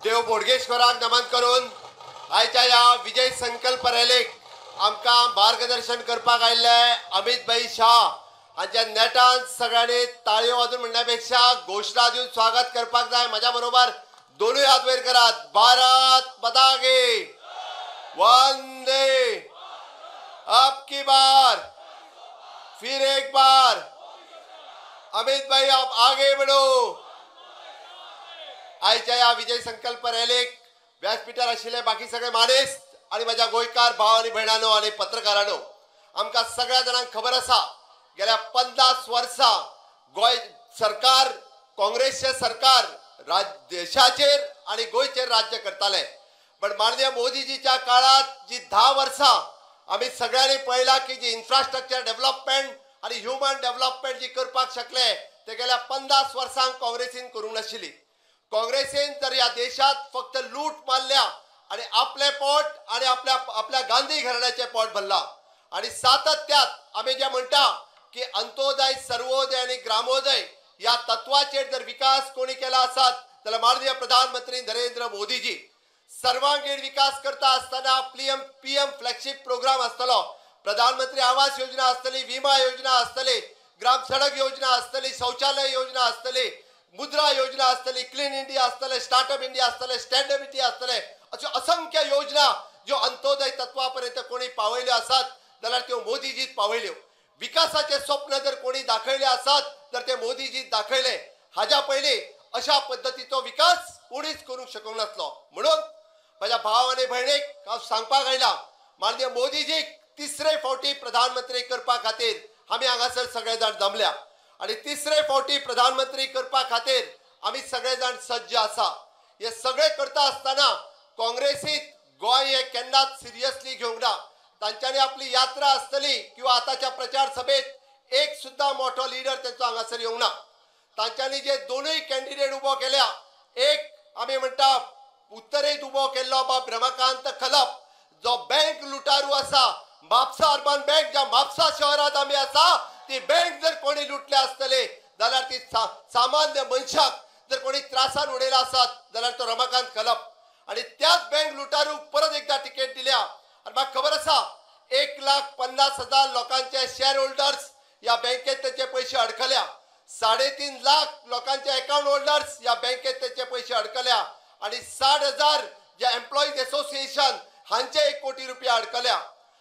देव बोडगेश्वराक नमन करून आयच्या ह्या विजय संकल्प रॅलीक आमकां मार्गदर्शन करपाक आयिल्ले अमित भाई शाह हांच्या नेटान सगळ्यांनी ताळयो वाजून म्हणण्या पेक्षा घोशणा दिवन स्वागत करपाक जाय. म्हज्या बरोबर दोनूय हात वयर करात. भारत माता की वंदे, अब की बार फिर एक बार. अमित भाई आप आगे बढ़ो. आयच्या ह्या विजय संकल्प रॅलीक व्यासपीठार आशिल्ले बाकी सगळे मानेस्त आणि माझ्या गोंयकार भाव आनी भयणांनो आनी पत्रकारांनो, आमकां सगळ्या जाणांक खबर आसा गेल्या 50 वर्सां गोंय सरकार, काँग्रेसचें सरकार देशाचेर आनी गोंयचेर राज्य करताले. पण माननीय मोदीजीच्या काळात जी 10 वर्सां आमी सगळ्यांनी पळयलां की जी इन्फ्रास्ट्रक्चर डेव्हलपमेंट आनी ह्युमन डेव्हलपमेंट जी करपाक शकले ते गेल्या 50 वर्सांक काँग्रेसीन करूंक नाशिल्ली. काँग्रेसीन तर ह्या देशात फक्त लूट मारल्या आणि आपले पोट आणि आपल्या आपल्या गांधी घराण्याचे पोट भरला. आणि सातत्यात आमी जे म्हणटा की अंत्योदय, सर्वोदय आणि ग्रामोदय या तत्वाचेर जर विकास कोणी केला आसत जाल्यार माननीय प्रधानमंत्री नरेंद्र मोदीजी. सर्वांगीण विकास करता आसतना पीएम फ्लॅगशीप प्रोग्राम आसतलो, प्रधानमंत्री आवास योजना आसतली, विमा योजना आसतली, ग्राम सडक योजना आसतली, शौचालय योजना आसतली, मुद्रा योजना आसतली, क्लीन इंडिया आसतले, स्टार्टअप इंडिया आसतले, स्टँडअप इंडिया आसतले, अश्यो असंख्य योजना ज्यो अंत्योदय तत्वा पर्यंत कोणी पावयल्यो आसात जाल्यार त्यो मोदीजीत पावयल्यो. विकासाचे स्वप्न जर कोणी दाखयले आसात तर ते मोदीजीत दाखयले. हाज्या पयलीं अशा पद्दतीचो विकास कोणीच करूंक शकूंक नासलो. म्हणून म्हज्या भाव आनी भयणीक हांव सांगपाक आयला, माननीय मोदीजीक तिसरे फावटी प्रधानमंत्री करपा खातीर आमी हांगासर सगळे जाण जमल्या आणि तिसरे फावटी प्रधानमंत्री करपा खातीर आमी सगळे जाण सज्ज आसा. हे सगळे करता आसतना काँग्रेसीत गोंय हे केन्नाच सिरियसली घेवंक ना. तांच्यांनी आपली यात्रा आसतली किंवा आतांच्या प्रचार सभेत एक सुद्दां मोठो लिडर तेंचो हांगासर येवंक ना. तांच्यांनी जे दोनूय कॅन्डिडेट उबो केल्या, एक आमी म्हणटा उत्तरेंत उबो केल्लो बाब रमाकांत खलप जो बँक लुटारू आसा, म्हापसा अर्बन बँक ज्या म्हापसा शहरांत आमी आसा ती बँक जर कोणी लुटल्या आसतली जाल्यार ती सामान्य मनशाक जर कोणी त्रासान उडयला आसत जाल्यार तो रमाकांत खलप. आनी त्याच बँक लुटारूक परत एकदा तिकेट दिल्या. आनी म्हाका खबर आसा 1,50,000 लोकांचे शेअर होल्डर्स ह्या बँकेत तेंचे पयशे अडकल्या, 3.5 लाख लोकांचे अकाउंट होल्डर्स ह्या बँकेत तेंचे पयशे अडकल्या आणि 60,000 जे एम्प्लॉईज असोसिएशन हांचे 1 कोटी रुपया अडकल्या.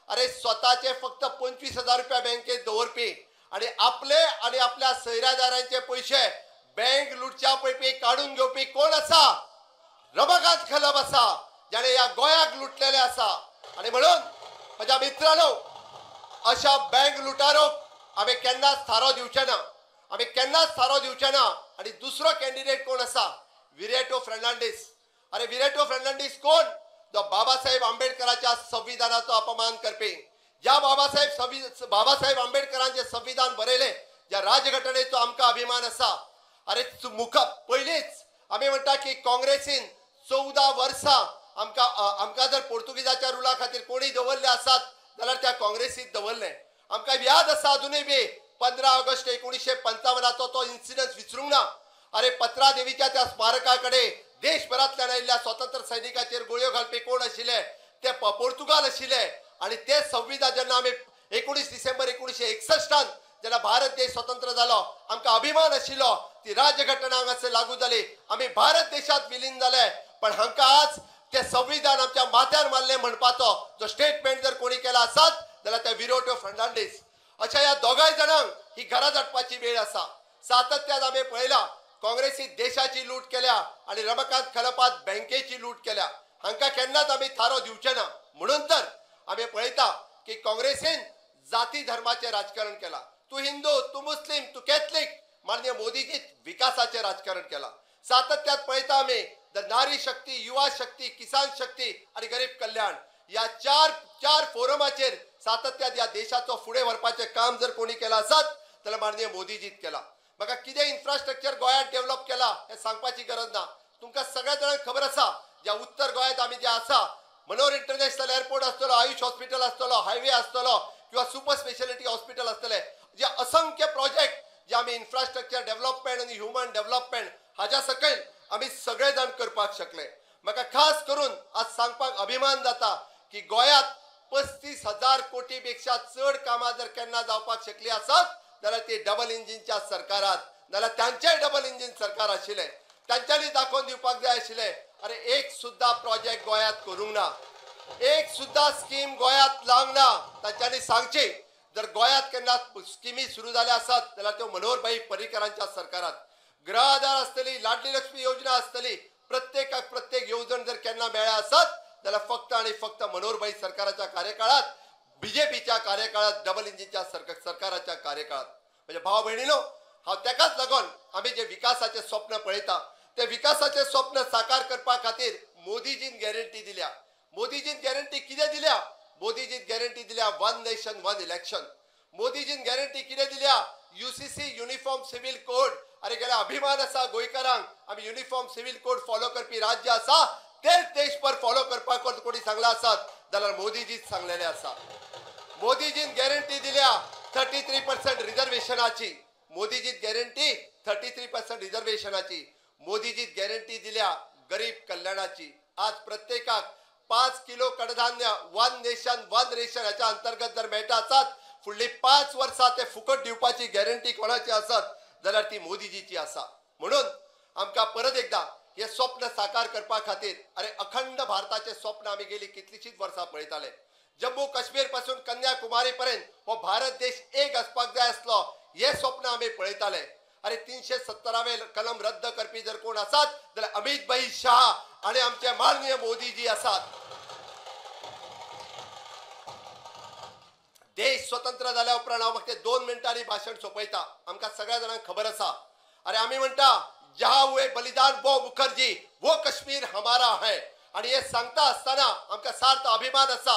अरे स्वताचे फक्त 25,000 रुपया बँकेत दवरपी आणि आपले आणि आपल्या सैरादारांचे पैसे बँक लुटच्या पैकी काढून घेवपी कोण आसा? रमाकांत खलप आसा, ज्याने ह्या गोंयाक लुटलेले आसा. आणि म्हणून म्हज्या मित्रांनो, अशा बँक लुटारोक आमी केन्नाच थारो दिवचे ना, आमी केन्नाच थारो दिवचे ना. आणि दुसरो कॅन्डिडेट कोण आसा? विरेटो फर्नांडीस. अरे विरेटो फर्नांडीस कोण? जो बाबासाहेब आंबेडकरांच्या संविधानाचो अपमान करपी, ज्या बाबासाहेब आंबेडकरांचे संविधान बरयले, ज्या राजघटनेचो आमकां अभिमान आसा. अरे मुखा पयलींच आमी म्हणटा की काँग्रेसीन 14 वर्सां आमकां आमकां जर पोर्तुगीजाच्या रुला खातीर कोणी दवरले आसात जाल्यार त्या काँग्रेसीत दवरले. आमकां याद आसा अजुनूय बी 15 ऑगस्ट 1955 तो इन्सिडंट विसरूंक ना. अरे पत्रादेवीच्या त्या स्मारका कडेन देशभरांतल्यान आयिल्ल्या स्वतंत्र सैनिकाचेर गोळयो घालपी कोण आशिल्ले? ते पोर्तुगाल आशिल्ले. आणि ते संविधान जेन्ना आमी 19 डिसेंबर 1961 जेन्ना भारत देश स्वतंत्र जालो, आमकां अभिमान आशिल्लो ती राजघटना हांगासर लागू जाली, आमी भारत देशांत विलीन जाले. पण हांकां आज ते संविधान आमच्या माथ्यार मारलें म्हणपाचो जो स्टेटमेंट जर कोणी केला आसत जाल्यार ते विरोटो फर्नांडीस. अशा ह्या दोगांय जाणांक ही घरा धाडपाची वेळ आसा. सातत्यान आमी पळयला काँग्रेसीन देशाची लूट केल्या आणि रमाकांत खलपात बँकेची लूट केल्या. हांकां केन्नाच आमी थारो दिवचे ना. म्हणून तर आमी पळयता की काँग्रेसीन जाती धर्माचें राजकारण केलां. तूं हिंदू, तूं मुस्लीम, तूं कॅथलीक, माननीय मोदीजीत विकासाचें राजकारण केलां. सातत्यात पळयता आमी the नारी शक्ती, युवा शक्ती, किसान शक्ती आनी गरीब कल्याण ह्या चार फोरमाचेर सातत्यात ह्या देशाचो फुडें व्हरपाचें काम जर कोणी केलां आसत जाल्यार माननीय मोदीजीत केलां. म्हाका कितें इन्फ्रास्ट्रक्चर गोंयांत डेव्हलप केला हें सांगपाची गरज ना. तुमकां सगळ्या जाणांक खबर आसा ज्या उत्तर गोंयांत आमी जे आसा मनोहर इंटरनॅशनल एअरपोर्ट आसतलो, आयुष हॉस्पिटल आसतलो, हायवे आसतलो किंवा सुपर स्पेशालिटी हॉस्पिटल आसतले, जे असंख्य प्रोजेक्ट जे आमी इन्फ्रास्ट्रक्चर डेव्हलपमेंट आनी ह्युमन डेव्हलपमेंट हाज्या सकयल आमी सगळे जाण करपाक शकले. म्हाका खास करून आज सांगपाक अभिमान जाता की गोंयांत 35,000 कोटी पेक्षा चड कामां जर केन्ना जावपाक शकली आसत जाल्यार ती डबल इंजिनच्या सरकारात, जाल्यार तांचेय डबल इंजीन सरकार आशिल्लें, तांच्यांनी दाखोवन दिवपाक जाय आशिल्लें. अरे एक सुद्दां प्रोजेक्ट गोंयांत करूंक ना, एक सुद्दां स्कीम गोंयांत लावंक ना. तांच्यांनी सांगची जर गोंयांत केन्ना स्किमी सुरू जाल्या आसत जाल्यार त्यो मनोहरभाई पर्रीकरांच्या सरकारात. गृह आधार आसतली, लाडली लक्ष्मी योजना आसतली, प्रत्येकाक प्रत्येक येवजण जर केन्ना मेळ्ळ्या आसत जाल्यार फक्त आनी फक्त मनोहरभाई सरकाराच्या कार्यकाळात, बीजेपीच्या कार्यकाळात, डबल इंजिनच्या सरकाराच्या कार्यकाळात. म्हणजे भाव भयणीनो, हांव तेकाच लागून आमी जे विकासाचें स्वप्न पळयता ते विकासाचें स्वप्न साकार करपा खातीर मोदीजीन गॅरंटी दिल्या. मोदीजीन गॅरंटी कितें दिल्या? मोदीजीन गॅरंटी दिल्या वन नेशन वन इलेक्शन. मोदीजीन गॅरंटी कितें दिल्या? UCC uniform civil code. अरे गेल्या अभिमान आसा गोंयकारांक, आमी युनिफॉर्म सिव्हिल कोड फॉलो करपी राज्य आसा, तेच देशभर फॉलो करपाक कोणी सांगलां आसत जाल्यार मोदीजीच सांगलेले आसा. मोदीजीन गॅरंटी दिल्या 33% रिजर्वेशनाची. मोदीजीन गॅरंटी 33% रिजर्वेशनाची. मोदीजीन गॅरंटी दिल्या गरीब कल्याणाची. आज प्रत्येकाक 5 किलो कडधान्य वन नेशन वन रेशन ह्याच्या अंतर्गत जर मेळटा आसत, फुडली 5 वर्सां ते फुकट दिवपाची गॅरंटी कोणाची आसत जाल्यार ती मोदीजीची आसा. म्हणून आमकां परत एकदा हे स्वप्न साकार करपा खातीर, अरे अखंड भारताचें स्वप्न आमी गेली कितलीशींच वर्सां पळयताले. जम्मू काश्मीर पासून कन्याकुमारी पर्यंत हो भारत देश एक आसपाक जाय आसलो, हे स्वप्न आमी पळयताले. अरे 370वें कलम रद्द करपी जर कोण आसात जाल्यार अमित भाई शाह आनी आमचे माननीय मोदीजी आसात. देश स्वतंत्र जाल्या उपरांत हांव फक्त 2 मिनटांनी भाशण सोंपयता. आमकां सगळ्या जाणांक खबर आसा. अरे आमी म्हणटा जहां हुए बलिदान वो मुखर्जी, वो कश्मीर हमारा है. आनी हे सांगता आसतना आमकां सार्थ अभिमान आसा.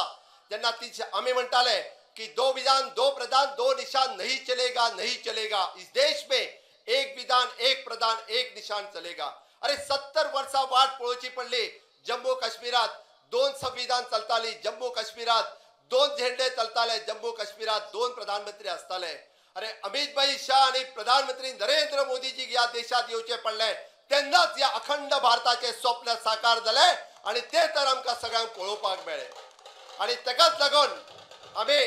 जेन्ना आमी म्हणटाले की 2 विधान 2 प्रधान 2 निशान नहीं चलेगा, नहीं चलेगा, इस देश में एक विधान एक प्रधान एक निशान चलेगा. अरे 70 वर्सां वाट पळोवची पडली. जम्मू काश्मीरात 2 संविधान चलताली, जम्मू काश्मीरात 2 झेंडे चलताले, जम्मू काश्मीरात 2 प्रधानमंत्री आसताले. अरे अमित भाई शाह आनी प्रधानमंत्री नरेंद्र मोदीजी ह्या देशात येवचे पडले तेन्नाच ह्या अखंड भारताचें स्वप्न साकार जालें आनी तें तर आमकां सगळ्यांक पळोवपाक मेळ्ळें. आनी तेकाच लागून आमी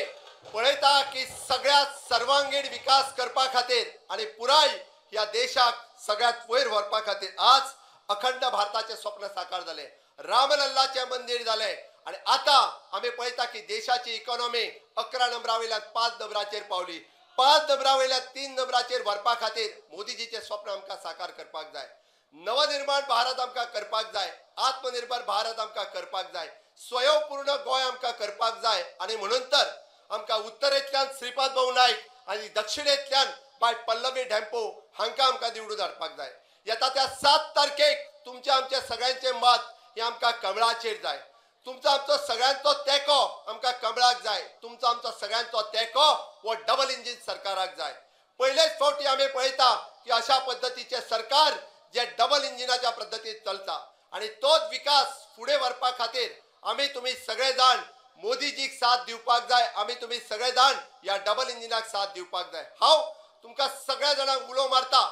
पळयता की सगळ्यात सर्वांगीण विकास करपा खातीर आनी पुराय ह्या देशाक सगळ्यात वयर व्हरपा खातीर आज अखंड भारताचें स्वप्न साकार जालें. रामलल्लाचें मंदीर जालें आनी आतां आमी पळयता की देशाची इकॉनॉमी 11 नंबरा वयल्यान 5 नंबराचेर पावली. 5 नंबरा वयल्यान 3 नंबराचेर व्हरपा खातीर मोदीजीचें स्वप्न आमकां साकार करपाक जाय. नवनिर्माण भारत आमकां करपाक जाय, आत्मनिर्भर भारत आमकां करपाक जाय, स्वयंपूर्ण गोंय आमकां करपाक जाय. आनी म्हणून तर आमकां उत्तरेंतल्यान श्रीपाद भाऊ नायक आनी दक्षिणेंतल्यान बाय पल्लवी ढेंपो हांकां आमकां निवडून हाडपाक जाय. येता त्या 7 तारखेक तुमचें आमचें सगळ्यांचें मत हें आमकां कमळाचेर जाय. तुमचो आमचो सगळ्यांचो तेंको आमकां कमळाक जाय. तुमचो आमचो सगळ्यांचो तेंको हो डबल इंजीन सरकाराक जाय. पयलेच फावटी आमी पळयता की अशा पद्दतीचें सरकार जे डबल इंजिनाच्या पद्दतीन चलता आनी तोच विकास फुडें व्हरपा खातीर आमी तुमी सगळे जाण मोदीजीक साथ दिवपाक जाय. आमी तुमी सगळे जाण ह्या डबल इंजिनाक साथ दिवपाक जाय. हांव तुमकां सगळ्या जाणांक उलो मारता,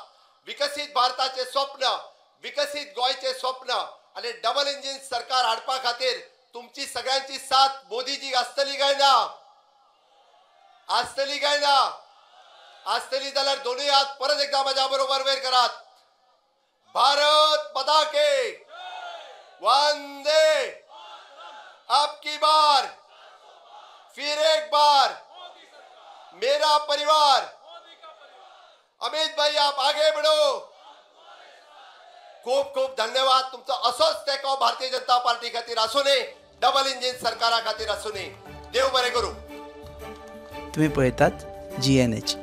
विकसीत भारताचें स्वप्न, विकसीत गोंयचें स्वप्न आनी डबल इंजीन सरकार हाडपा खातीर तुमची सगळ्यांची साथ मोदीजीक आसतली काय ना? आसतली काय ना? आसतली जाल्यार दोनूय हात परत एकदा म्हाज्या बरोबर वयर करात. भारत माता की वंदे, आपकी बार फिर एक बार, मेरा परिवार. अमित भाई आप आगे बढ़ो. खूप खूप धन्यवाद. तुमचो असोच तेंको भारतीय जनता पार्टी खातीर आसूं, डबल इंजीन सरकारा खातीर आसूं. देव बरें करूं. तुम्ही पळयतात GNH.